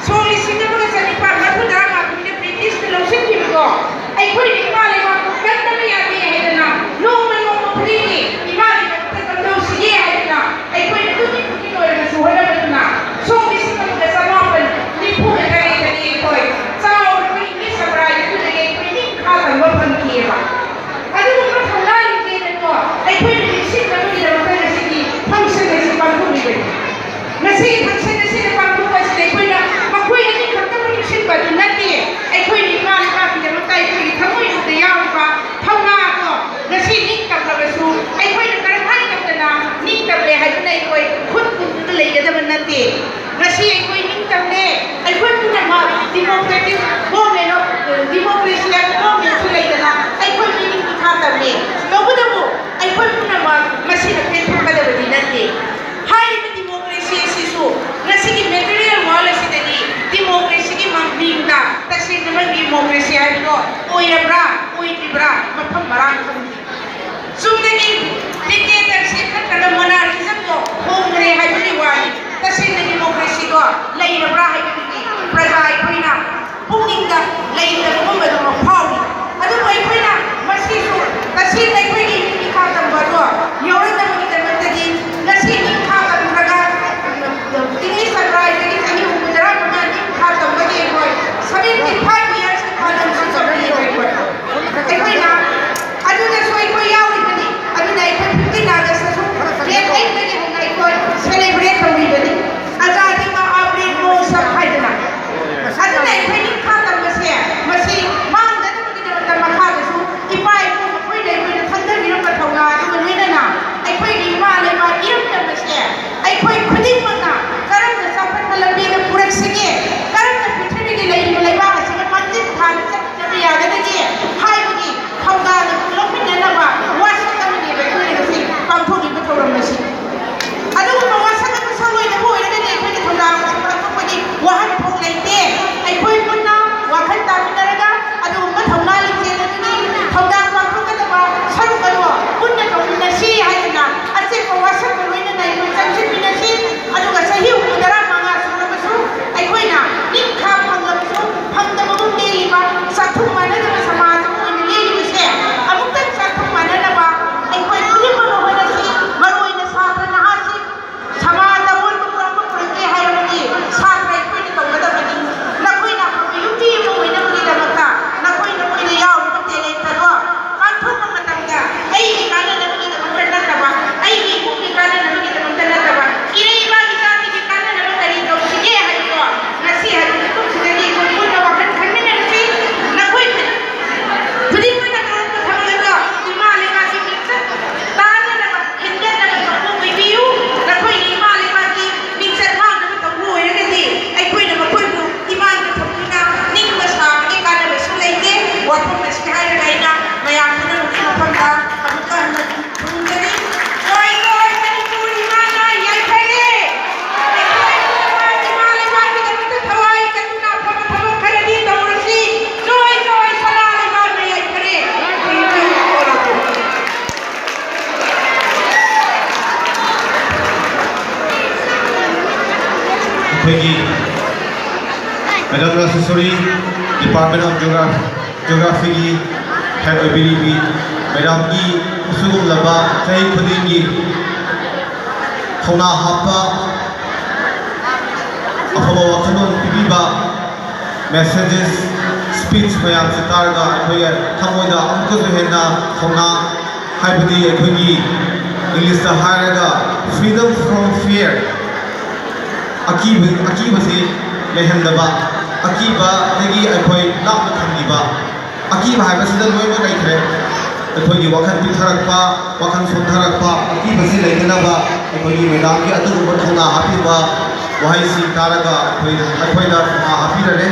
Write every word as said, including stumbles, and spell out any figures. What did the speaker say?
ꯁꯣꯛ ꯂꯤꯁꯤꯡ ꯑꯃꯒ ꯆꯅꯤꯄꯥꯟ ꯃꯔꯤꯐꯨ ꯇꯔꯥ ꯃꯥꯄꯟꯗ ꯕ꯭ꯔꯤꯇꯤꯁꯅ ꯂꯧꯁꯤꯟꯈꯤꯕꯗꯣ, ꯑꯩꯈꯣꯏꯅ ꯏꯃꯥ ꯂꯩꯕꯥꯛꯄꯨ ꯀꯟꯗꯕ ꯌꯥꯗꯦ ꯍꯥꯏꯗꯅ ꯅꯣꯡꯃ ꯅꯣꯡꯃ ꯈꯨꯗꯤꯡꯒꯤ ꯏꯃꯥ ꯂꯩꯕꯥꯛꯇ ꯀꯝꯗꯧꯁꯤꯒꯦ ꯍꯥꯏꯗꯅ ꯑꯩꯈꯣꯏꯅ ꯇꯨꯃꯤꯟ ꯇꯨꯃꯤꯟ ꯑꯣꯏꯔꯕꯁꯨ ꯍꯣꯠꯅꯕꯗꯨꯅ ꯁꯣꯛ ꯂꯤꯁꯤꯡ ꯑꯃꯒ ꯆꯃꯥꯄꯟ ꯅꯤꯐꯨꯒ ꯇꯔꯦꯠꯇꯗꯤ ꯑꯩꯈꯣꯏ ꯆꯥꯎꯔꯕ ꯏꯪꯂꯤꯁ ꯁꯥꯝꯔꯥꯖ꯭ꯌꯗꯨꯗꯒꯤ ꯑꯩꯈꯣꯏ ꯅꯤꯡꯈꯥ ꯇꯝꯕ ꯐꯪꯈꯤꯑꯕ꯫ ꯑꯗꯨꯒꯨꯝꯕ ꯊꯧꯅꯥ ꯂꯤꯡꯖꯦꯜ ꯑꯗꯣ ꯑꯩꯈꯣꯏꯅ ꯅꯤꯡꯁꯤꯡꯅꯕꯒꯤꯗꯃꯛꯇ ꯉꯁꯤꯗꯤ function ꯑꯁꯤ ꯄꯥꯡꯊꯣꯛꯂꯤꯕꯅꯤ꯫ ꯉꯁꯤꯒꯤ function ꯑꯁꯤꯗ ꯄꯥꯡꯊꯣꯛꯄ ꯑꯁꯤꯗ ꯑꯩꯈꯣꯏꯅ ꯃꯈꯣꯏ ꯑꯅꯤ ꯈꯛꯇꯕꯨ ꯅꯤꯡꯁꯤꯡꯕ ꯑꯗꯨ ꯅꯠꯇꯦ, ꯑꯩꯈꯣꯏꯅ ꯏꯃꯥ ꯂꯩꯕꯥꯛꯀꯤꯗꯃꯛꯇ ꯑꯩꯈꯣꯏꯒꯤ ꯊꯃꯣꯏꯅꯨꯡꯗ ꯌꯥꯎꯔꯤꯕ ꯊꯧꯅꯥ ꯑꯗꯣ ꯉꯁꯤ ꯅꯤꯡꯇꯝꯂꯕꯁꯨ ꯑꯩꯈꯣꯏꯅ ꯀꯔꯝꯍꯥꯏꯅ ꯇꯧꯗꯅ ꯅꯤꯡꯇꯝꯂꯦ ꯍꯥꯏꯗꯨꯅ ꯑꯩꯈꯣꯏ ꯈꯨꯠ ꯀꯨꯝꯗꯨꯅ ꯂꯩꯒꯗꯕ ꯅꯠꯇꯦ꯫ ꯉꯁꯤ ꯑꯩꯈꯣꯏ ꯅꯤꯡꯇꯝꯂꯦ, ꯑꯩꯈꯣꯏ ꯄꯨꯝꯅꯃꯛ democratic government of, democracy ꯍꯥꯏꯕ government ꯁꯨ ꯂꯩꯗꯅ ꯑꯩꯈꯣꯏ ꯃꯤꯅꯤꯡ ꯃꯤꯈꯥ ꯇꯝꯂꯦ꯫ ꯇꯧꯕꯇꯕꯨ ꯑꯩꯈꯣꯏ ꯄꯨꯝꯅꯃꯛ ꯃꯁꯤꯅ ꯄꯦꯟꯊꯣꯛꯀꯗꯕꯗꯤ ꯅꯠꯇꯦ꯫ ꯍꯥꯏꯔꯤꯕ democracy ꯑꯁꯤꯁꯨ ꯉꯁꯤꯒꯤ material world ꯑꯁꯤꯗꯗꯤ democracy ꯒꯤ ꯃꯃꯤꯡꯗ ꯇꯁꯦꯡꯅꯃꯛ democracy ꯍꯥꯏꯕꯗꯣ ꯑꯣꯏꯔꯕ꯭ꯔꯥ ꯑꯣꯏꯗ꯭ꯔꯤꯕ꯭ꯔꯥ ꯃꯐꯝ ꯃꯔꯥꯡ ꯈꯪꯗꯦ꯫ ꯆꯨꯝꯅꯒꯤ dictatorship ꯅꯠꯇ꯭ꯔꯒ monarchism ꯗꯣ ꯍꯣꯡꯈ꯭ꯔꯦ ꯍꯥꯏꯕꯒꯤ ꯋꯥꯅꯤ꯫ ꯇꯁꯦꯡꯅ democracy ꯗꯣ ꯂꯩꯔꯕ꯭ꯔꯥ ꯍꯥꯏꯕꯗꯨꯗꯤ ꯄ꯭ꯔꯖꯥ ꯑꯩꯈꯣꯏꯅ ꯄꯨꯛꯅꯤꯡꯗ ꯂꯩꯇꯕꯒꯨꯝꯕꯗꯨꯃꯛ ꯐꯥꯎꯔꯤ꯫ ꯑꯗꯨꯕꯨ ꯑꯩꯈꯣꯏꯅ ꯃꯁꯤꯁꯨ ꯇꯁꯦꯡꯅ ꯑꯩꯈꯣꯏꯒꯤ ꯃꯤꯈꯥ ꯇꯝꯕ ꯑꯗꯣ ꯌꯧꯔꯛꯅꯕꯒꯤꯗꯃꯛꯇꯗꯤ ꯉꯁꯤ ꯃꯤꯈꯥ ꯇꯝꯈ꯭ꯔꯒ ꯏꯪꯂꯤꯁ ꯁꯥꯝꯔꯥꯖ꯭ꯌꯗꯒꯤ ꯆꯍꯤ ꯍꯨꯝꯐꯨ ꯇꯔꯥ ꯃꯉꯥ ꯃꯤꯈꯥ ꯇꯝꯕꯒꯤ ꯑꯩꯈꯣꯏ seventy five years ꯀꯤ ꯈꯥ ꯇꯝꯕ ꯇꯧꯔꯤꯕ ꯑꯩꯈꯣꯏ꯫ ꯑꯩꯈꯣꯏꯅ ꯑꯗꯨꯗꯁꯨ ꯑꯩꯈꯣꯏ ꯌꯥꯎꯔꯤꯕꯅꯤ꯫ ꯑꯗꯨꯅ ꯑꯩꯈꯣꯏ fifteen August ꯇꯁꯨ date eight ꯇꯒꯤ ꯍꯧꯅ ꯑꯩꯈꯣꯏ celebrate ꯇꯧꯔꯤꯕꯅꯤ꯫ ꯑꯖꯥꯗꯤ ꯀꯥ ꯑꯃ꯭ꯔꯤꯠ ꯃꯍꯣꯠꯁꯕ ꯍꯥꯏꯗꯅ꯫ ꯑꯗꯨꯅ ꯑꯩꯈꯣꯏ ꯅꯤꯡꯈꯥ ꯇꯝꯕꯁꯦ ꯃꯁꯤ ꯑꯩꯈꯣꯏꯒꯤ Madam ꯔꯥꯖꯦꯁꯣꯔꯤ, Department of Geography, Geographyꯒꯤ head ꯑꯣꯏꯕꯤꯔꯤꯕꯤ Madamꯒꯤ ꯑꯁꯤꯒꯨꯝꯂꯕ ꯆꯍꯤ ꯈꯨꯗꯤꯡꯒꯤ ꯊꯧꯅꯥ ꯍꯥꯞꯄ, ꯑꯐꯕ ꯋꯥꯈꯜꯂꯣꯟ ꯄꯤꯕꯤꯕ, messages, speech ꯃꯌꯥꯝꯁꯤ ꯇꯥꯔꯒ ꯑꯩꯈꯣꯏꯒꯤ ꯊꯃꯣꯏꯗ ꯑꯃꯨꯛꯀꯁꯨ ꯍꯦꯟꯅ ꯊꯧꯅꯥ, ꯍꯥꯏꯕꯗꯤ ꯑꯩꯈꯣꯏꯒꯤ Englishꯇ ꯍꯥꯏꯔꯒ freedom from fear, ꯑꯀꯤꯕ, ꯑꯀꯤꯕꯁꯤ ꯂꯩꯍꯟꯗꯕ, ꯑꯀꯤꯕꯗꯒꯤ ꯑꯩꯈꯣꯏ ꯂꯥꯞꯅ ꯊꯝꯈꯤꯕ, ꯑꯀꯤꯕ ꯍꯥꯏꯕꯁꯤꯗ ꯂꯣꯏꯅꯃꯛ ꯂꯩꯈ꯭ꯔꯦ꯫ ꯑꯩꯈꯣꯏꯒꯤ ꯋꯥꯈꯜ ꯄꯤꯛꯊꯔꯛꯄ, ꯋꯥꯈꯜ ꯁꯣꯟꯊꯔꯛꯄ, ꯑꯀꯤꯕꯁꯤ ꯂꯩꯇꯅꯕ ꯑꯩꯈꯣꯏꯒꯤ Madamꯒꯤ ꯑꯗꯨꯒꯨꯝꯕ ꯊꯧꯅꯥ ꯍꯥꯞꯄꯤꯕ ꯋꯥꯍꯩꯁꯤꯡ ꯇꯥꯔꯒ ꯑꯩꯈꯣꯏ, ꯑꯩꯈꯣꯏꯗ ꯊꯧꯅꯥ ꯍꯥꯞꯄꯤꯔꯔꯦ꯫